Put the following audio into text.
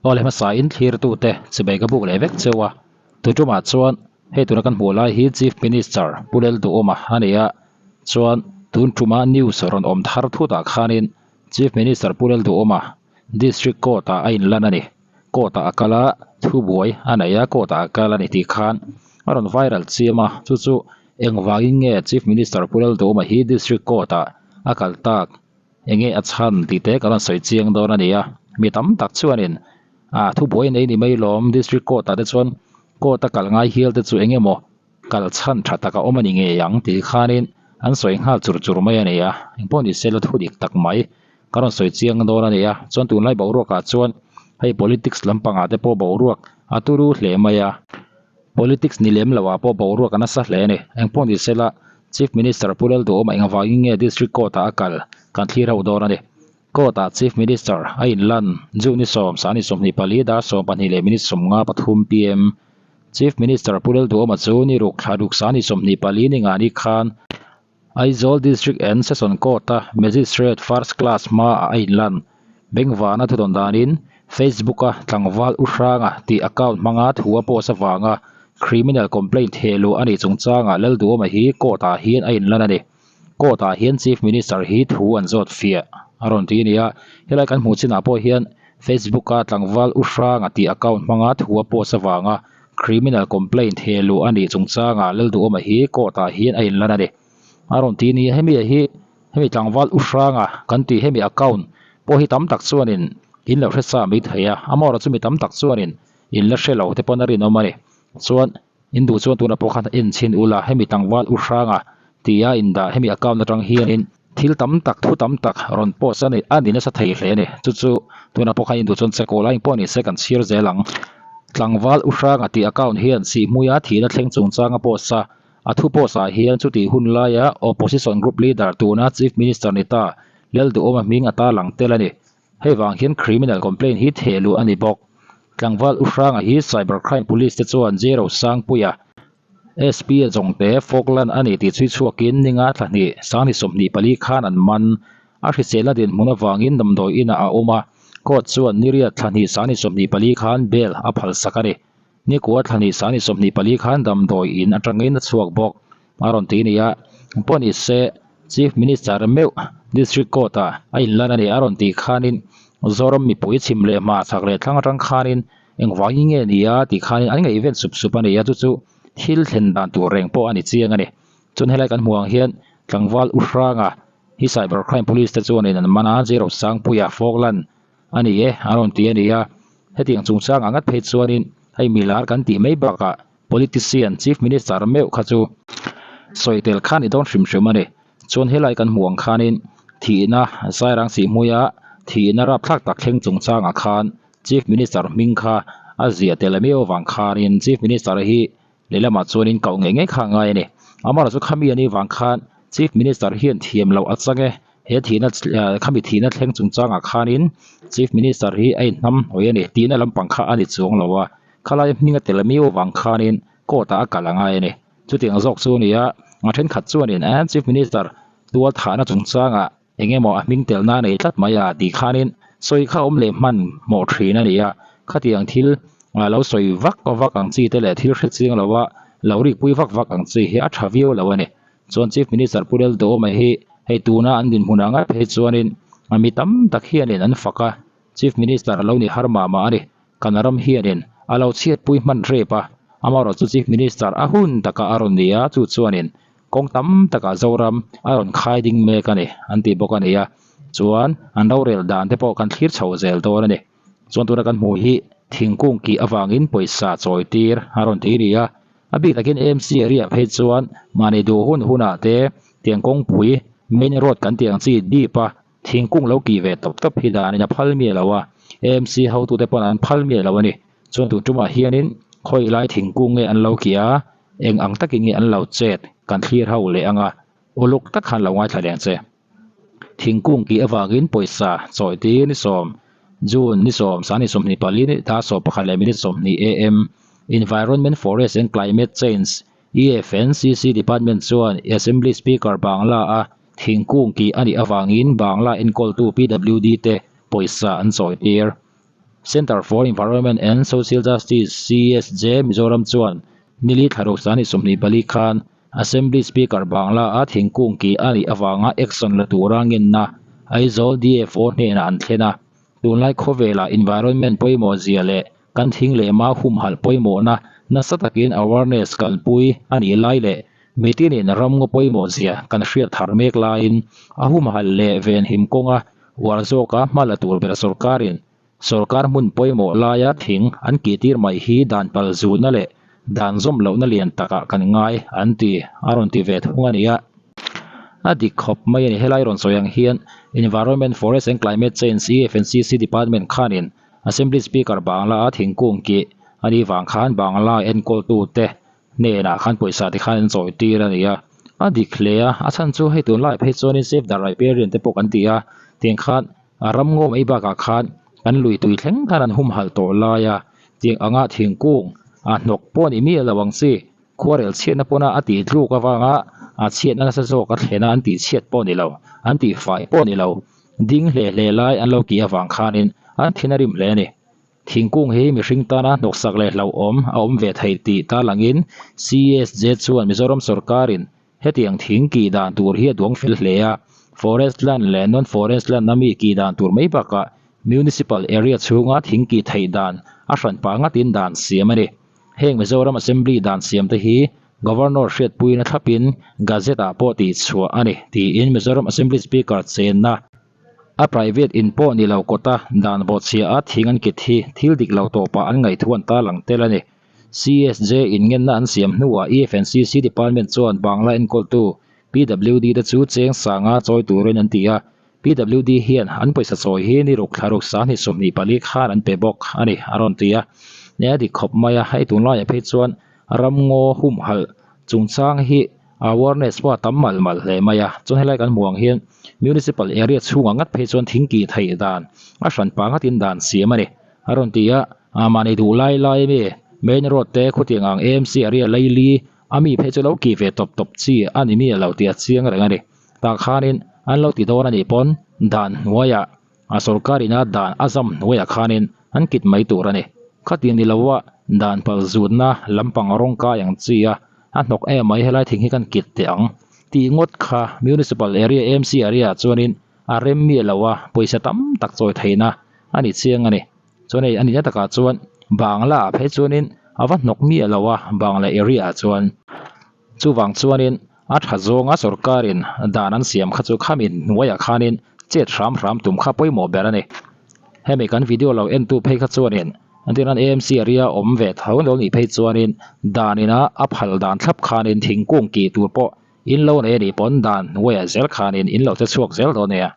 Aw le hmasa in thlirtute chibai ka buk leh vek cheu a, tu tumah chuan hei tuna kan hmuh lai hi Chief Minister Pu Lelduhawma a ni a, chuan tun tuma news rawn awm thar thutah khanin Chief Minister Pu Lelduhawma District Court ah a inlan a ni. Court ah a kal a, thubuai a nei a, court ah a kal a ni tih khan a rawn viral chiam a, chu chu engvangin nge Chief Minister Pu Lelduhawma hi District Court ah a kal tak? Enge a chhan tih te ka rawn sawi chiang dawn a ni a, mi tam tak chuanin ah thubuai nei ni mai lawm district court ah te chuan court a kal ngai hial te chu eng emaw kal chhan tha tak a awm a ni ngei ang tih khanin an sawi nghal chur chur mai a ni a, engpawh ni sela thu dik tak mai ka rawn sawi chiang dawn a ni a, chuan tunlai boruak ah chuan hei politics lampangah te pawh boruak a turu hle mai a. Politics ni lem loh ah pawh boruak a nasa hle a ni. Engpawh ni sela, Chief Minister Pu Lalduhawma engvangin nge District Court ah a kal kan thlir ho dawn a ni. Court ah Chief Minister a inlan June ni sawm, Sani 24, dar 12 leh minute 53 pm. Chief Minister Pu Lalduhawma chu ni ruk thla ruk Sani 24 ni ngani khan Aizawl District and Session Court a Magistrate First Class hmaah a inlan. Bengvana thudawn danin Facebook-a tlangval U Hranga tih account hmanga thu a post avanga criminal complaint thehluh a nih chungchangah Lalduhawma hi court-ah hian a inlan a ni. Court-ah hian Chief Minister hi thu an zawt fiah a rawn ti a ni a, helai kan hmuh chinah pawh hian Facebook-a tlangval U Hranga tih account hmanga thu a post avanga Criminal complaint thehluh a nih chungchangah Lalduhawma hi court-ah hian a inlan a ni. A rawn ti ni a, hemi hi hemi tlangval U Hranga kan tih hemi account pawh hi tam tak chuanin in lo hre sa mai thei a, amaherawhchu mi tam tak chuanin in la hre lo te pawn a rinawm a ni. Chuan in duh chuan tunah pawh khan en chhin ula hemi tlangval U Hranga tia indah hemi account atang hianin Thil tam tak, thu tam tak rawn post a ni, a ni nasa thei hle a ni. Chu chu tunah pawh khan induh chuan check awl a, engpawh ni se kan chhir zel ang. Tlangval U Hranga tih account hian Sihhmuia thihna thleng chungchanga post a, a thu post ah hian chutih hun laia Opposition Group Leader tuna Chief Minister ni ta Lalduhawma hming a tarlang tel a ni. Hei vang hian criminal complaint hi thehluh a ni bawk. Tlangval U Hranga hi Cyber Crime Police te chuan Zero Sangpuia SP a zawngte Falkland a ni tih chhui chhuakin ninga thla hnih Sangni 24 khan an man. A hriselna dinhmun avangin damdawi inah a awm a, court chuan niriat thla hnih Sangni 24 khan bail a phalsak a ni. Nikua thla hnih Sangni 24 khan damdawi in atangin a chhuak bawk a rawn ti a ni a, pawh ni se Chief Minister meuh District Court ah a inlan a ni a rawn tih khanin Zoram mipui chhim leh hma chhak leh thlang atang khanin Engvangin nge ni a tih khanin an ngaihven sup sup a ni a, chu chu thil thlen dan tur reng pawh a ni chiang a ni. Chuan helai kan hmuh ang hian tlangval U Hranga hi Cyber Crime Police te chuanin an man a, Zero Sangpuia Falkland a ni e an rawn ti a ni a. Hetiang chungchangah ngat phei chuanin hei milar kan tih mai bakah Politician Chief Minister meuh kha chu sawi tel kha a ni dawn hrim hrim a ni. Chuan helai kan hmuh ang khanin thihna Sairang Sihhmuia thihna rapthlak tak thleng chungchangah khan Chief Minister hming kha a ziah tel miau avang khanin Chief Minister hi lehlamah chuanin koh ngei ngei kha a ngai a ni. Amaherawhchu khami a nih vang khan Chief Minister hian thiam loh a chang e. He thihna khami thihna thleng chungchangah khanin Chief Minister hi a inhnam hnawih a ni tihna lampang kha a ni chuang lo a. Khalai hming a tel miau avang khanin court ah a kal a ngai a ni. Chutiang zawk chu a ni a, a thenkhat chuanin Chief Minister tual thahna chungchangah Eng emaw a hming telna a nei tlat mai a tih khanin sawi kha awm leh hman hmawh thin a ni a, khatiang thil lo sawi vak vak ang chi te leh thil hre chiang loa lo rikpui vak vak ang chi hi a tha viau lo a ni. Chuan Chief Minister Pu Lelduhawma hi hei tuna an dinhmun ah ngat phei chuanin mi tam tak hianin an fak a, Chief Minister a lo ni har mah mah a ni. Kan ram hianin a lo chhiatpui hman rep a, amaherawhchu Chief Minister a hun takah a rawn ni a, chu chuanin Kawng tam takah Zoram a rawn khai ding mek a ni an tih bawk a ni a, chuan an rorel dan te pawh kan thlir chho zel dawn a ni. Chuan tuna kan hmuh hi thingkung kih avangin pawisa chawi tir a rawn ti ni a, a bik takin AMC area phei chuan mahni duh hun hunah te tiang kawngpui main road kan tih ang chi deep a thingkung lo kih ve tawp tawp hi danin a phal miah lo a, AMC hotute pawn an phal miah lo a ni. Chuan tun tumah hianin khawi lai thingkung nge an lo kih a, Eng ang takin nge an lo chet kan thlir ho leh anga uluk tak khan lo ngaithla leng che. Thingkung kih avangin pawisa chawi tir ni sawm, June ni sawm, Sani 24 ni ta 11 leh minute 20 am, Environment Forest and Climate Change, EFNCC, Department chuan Assembly Speaker Bangla a thingkung kih a nih avangin Bangla enkawltu PWD te pawisa an chawi tir. Centre for Environment and Social Justice, CESJ, Mizoram chuan nili thla ruk sani 24 khan Assembly Speaker Bangla a thingkung kih a nih avanga action la tura ngenna Aizawl DFO hnenah an thlen a. Tunlai khawvelah environment pawimawh zia leh kan thing leh mau humhalh pawimawhna nasa takin awareness kalpui a nih lai leh mitinin ramngaw pawimawh zia kan hriat thar mek laiin a humhalh leh venhim kawnga uar zawka hma la tur ber sawrkarin sawrkar hmun pawimawh laia thing an kihtir mai hi dan pal zutna leh dan zawm lohna lian takah kan ngai an ti a rawn ti ve thung a ni a. A dik khawp mai a ni. Helai rawn sawi ang hian Environment, Forest and Climate Change, EFNCC, Department khanin Assembly Speaker Bangla a thingkung kih a nih vang khan Bangla enkawltute hnenah khan pawisa ti khan an chawi tir a ni a. A dik hle a, a chhan chu hei tunlaiah phei chuanin Save the Riparian te pawh kan ti a, tiang khan a ram ngaw mai bakah khan kan lui tui thleng khan an humhalh tawh lai a, tiang anga thingkung a hnawk pawh a ni miah lo ang chi. Khuarel chhiatna pawna a tih tluk avanga a chhiatna nasa zawk a thlena an tih chhiat pawh ni lo, an tih fai pawh ni lo. Ding hle hle lai an lo kih avang khanin an thin a rim hle a ni. Thingkung hi mihring tana hnawksak leh hlauhawm a awm ve thei tih tarlangin CSJ chuan Mizoram sawrkarin hetiang thing kih dan tur hi a duang fel hle a, forest land leh non-forest land a mi kih dan tur mai bakah municipal area chhunga thing kih theih dan a hranpa ngatin dan siam a ni. Heng Mizoram Assembly dan siam te hi Governor hriatpuina thlapin Gazette ah pawh tihchhuah a ni tiin Mizoram Assembly Speaker chenna a private in pawh ni lo kawta dan bawhchhia a thing an kit hi thil dik lo tawpah an ngaih thu an tarlang tel a ni. CSJ in ngenna an siam hnuah EFNCC Department chuan Bangla enkawltu PWD te chu cheng sanga chawi turin an ti a, PWD hian an pawisa chawi hi ni ruk thla ruk 24 khan an pe bawk a ni a rawn ti a. Nia a dik khawp mai a, hei tunlaiah phei chuan ramngaw humhalh chungchang hi awareness pawh a tam malh malh hle mai a. Chuan helai kan hmuh ang hian municipal area chhungah ngat phei chuan thing kih theih dan a hran pah ngatin dan siam a ni a rawn ti a. Mahni duh lai lai ami main road te khutiang ang AMC area laili ami phei chu lo kih ve tawp tawp chi a ni miah lo tih a chiang reng a ni. Tah khanin an lo ti dawn a nih pawn dan hnuaiah a sorkar ina dan a zam hnuaiah khanin an kit mai tur a ni. Khatiang ni loa dan pal zutna lampang rawng kai ang chi a, a hnawk em mai helai thing hi kan kit teh ang tih ngawt kha Municipal area AMC area ah chuanin a rem miah lo a, pawisa tam tak chawi theihna a ni chiang a ni. Chuan hei a nihna takah chuan Bangla ah phei chuanin a va hnawk miah lo a Bangla area ah chuan. Chuvang chuanin a tha zawnga sorkarin dan an siam kha chu khami hnuaiah khanin chet hram hram tum kha pawimawh ber a ni. Hemi kan video lo entu phei kha chuanin entirnan AMC area awm ve tho lo nih phei chuanin dan ina a phal dan thlap khanin thingkung kih tur pawh in lo nei a nih pawn dan hnuaiah zel khanin in lo che chhuak zel dawn nia.